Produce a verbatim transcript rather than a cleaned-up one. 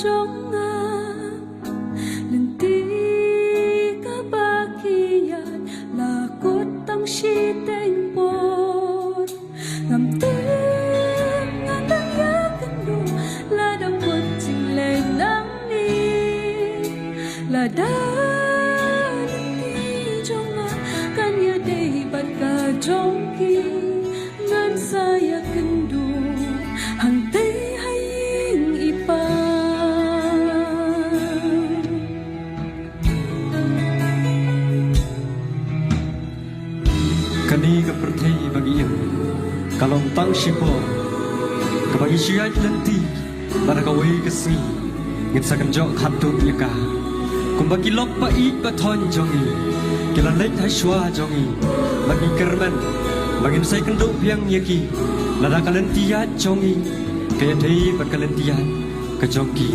jong nga. Lynti kaba ki ïaid la kut tang shiteng por. Ngam tip ngan dang ïakynduh lada kut jingleh nangne. Lada lynti jong nga kan ïadei bad ka jong ki, ngan sa ïakynduh hangtei ha ïing i pa. Kane ka pyrthei ba ngi im ka long tang shipor kaba ngi shu ïaid lynti, bad ha kawei ka sngi ngin sa kynjoh khatduh ïa ka. Kumba ki lok ba ïeit ba thoiñ jong ngi ki la leit ha shuwa jong ngi, bad ngi kyrmen ba ngin sa ïakynduh biang ïa ki lada ka lynti ïaid jong ngi ka ïadei bad ka lynti ïaid ka jong ki.